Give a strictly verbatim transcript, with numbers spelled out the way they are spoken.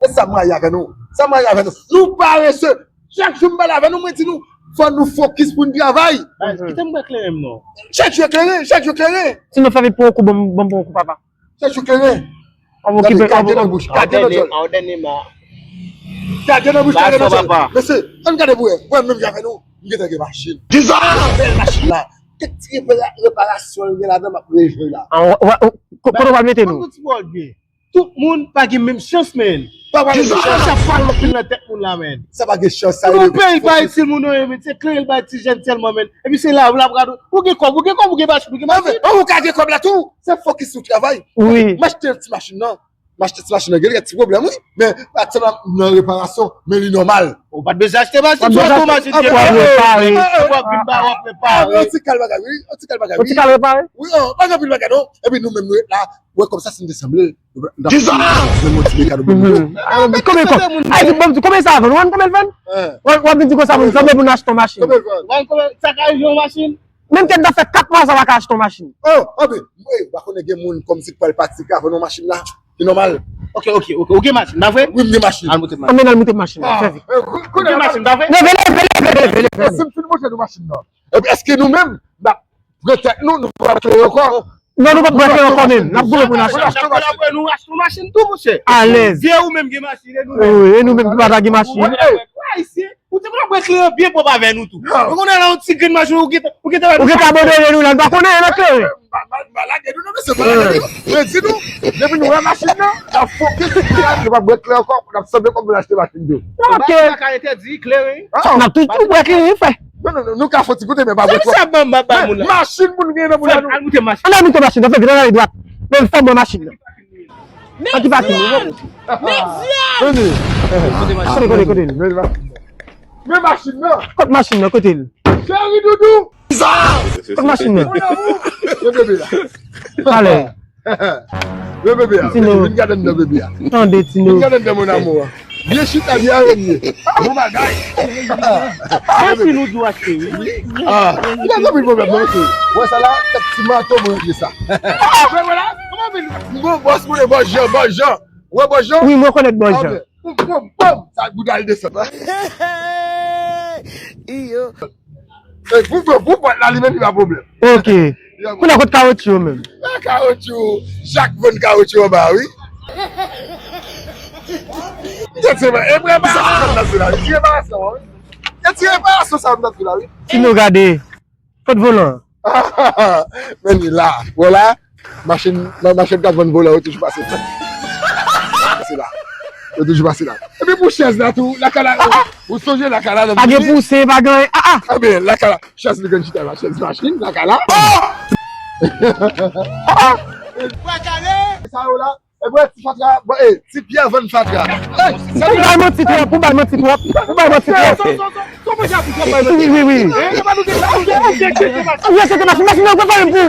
E sa m rayi avè nou. Sa m rayi avè nou. Nou parese. Chak jou m pale avè nou, mwen di nou, fò nou fokis pou n travay. Baz, kite m bwè kleren m non. Chak jou kleren, chak jou kleren. Si nou fè vit pran yon kou, ban m ban m pran yon kou, papa. Chak jou kleren. An okipe, gade nan bouch, gade nan djòl. Gade nan bouch, gade nan djòl. Mesye, ann gade pou wè. Wè menm jan avè nou. M gentan gen machin. Kisa? Bèl machin la. Kèk ti repara-, reparasyon l gen ladan, m ap rejwe la. Kote w pral mete nou? Tout moun pa gen menm chans, men. Pa gen chans. Sa pral lòt moun nan tèt moun la, men. Sa pa gen chans, sa. Pou yon peyi pa itil moun yo, men se kleren l bay ti jèn sèlman, men. Epi se la, la, la, ou gen kòb, ou gen kòb, ou gen machin, ou gen machin. Ou ka gen kòb la tou. Se fokis sou travay. Wi. M achte ti machin nan. M achte ti machin nan, gen kèk ti pwoblèm, wi. Men, pa ti nan reparasyon, men li nòmal. Ou pa t bezwen achte machin, sou machin. Ou ap repare. Ou ap vin ba, ou ap repare. Yon ti kal bagay, wi. Yon ti kal bagay, wi. Yon ti kal repare? Wi, pa gen anpil bagay, non. Epi nou menm, nou ret la. Wè, kòmsa si n te sanble, nou t ap fè menm yon ti mekano pou nou. Konbyen, konbyen sa vann? Ou konn konbyen l vann? W ap vin di konsa, moun sanble pou n achte yon machin. Sa ka rive yon machin? Menm ke n ta fè kat mwa, sa pa ka achte yon machin. Oh, anben, w pa konnen gen moun kòmsi k pral pati ka vann yon machin la. Ki nòmal. Ok, ok, ok. Ou gen machin, pa vre? Wi, m gen machin. Al moute machin. Anben, al moute machin la, fè vit. Ou gen machin, pa vre? Leve, leve, leve, leve, leve. Si m fin moute nou machin nan. Epi èske nou menm, n ap Pran tèt nou, nou pa klere ankò. Non, nou p ap pran klere ankò menm. N ap goumen pou n achte. Nou achte yon machin tou, monchè. Alèz. Vye ou menm gen machin, e nou menm. Wi, e nou menm ki pa ta gen machin. Ou te pran klere byen pwòp avè nou tou. Ou konnen la yon ti grenn machin, ou gentan, ou gentan abandone nou la, nou pa konnen nan klere. Malage nou, non, mesye, malage nou. Mwen di nou, depi nou wè machin nan, n ap fokis, nou p ap pran klere ankò, n ap sanble kòm pou n achte machin tou. Ok. N ap toujou pran klere, frè. Non, non, non, nou ka fè ti koute, men pa vre twòp. Sa m ap ba moun la. Machin moun gen nan moun la, nou. Al moute machin. Ann al moute machin nan, fè vit, ann ale dwat. Men fè mwen machin nan. An ki pati? Vini. Kote, kote, kote l? Men machin nan. Kot machin nan, kote l? Cheri doudou. Kot machin nan? Mon amour. Men bebe la. Ale. Wi, bebe a. Tino. Vin gade anndan, bebe a. Tande, Tino. Vin gade anndan, mon amour. Byen chita, byen arenye. Bon bagay. Mwen fin ou di w achte, wi. Ah, li pa gen anpil pwoblèm, non, mesye. Wè sa la, kèk ti mato, mwen regle sa. Wè, wè la, kòman vin? M gon bòs, mwen, bòs Jan, bòs Jan. Wè, bòs Jan. Wi, mwen konèt bòs Jan. Anben, Bòm, bòm, bòm! Sa bout al desann. Iyo. E, pou, pou, pou pòt la, li menm, li pa pwoblèm. Ok. Kounye a, kot kawotchou yo menm? Ah, kawotchou, Jack vann kawotchou anba, wi. Tèt se mwen, e mwen pa sa m t ap di la, wi. Ti reparasyon, wi. E ti reparasyon sa m t ap di la, wi. Si nou gade, kot volan? Men li la. Wè la, machin, ma-, machin k ap vann volan, yo toujou pase. Pase la. Yo toujou pase la. Epi pou chèz la tou, lakala, ou sonje lakala nan. Pa gen pouse, pa gen, ah, ah. Anben, lakala, chèz li konn chita la, chèz machin, lakala. Sa yo la, e bwè ti fatra, bon, e, ti pyè vann fatra. Ou bay manti twòp, ou bay manti twòp, ou bay manti twòp. Wi, wi, wi. Ou respekte machin, machin nan, ou pa menm pou.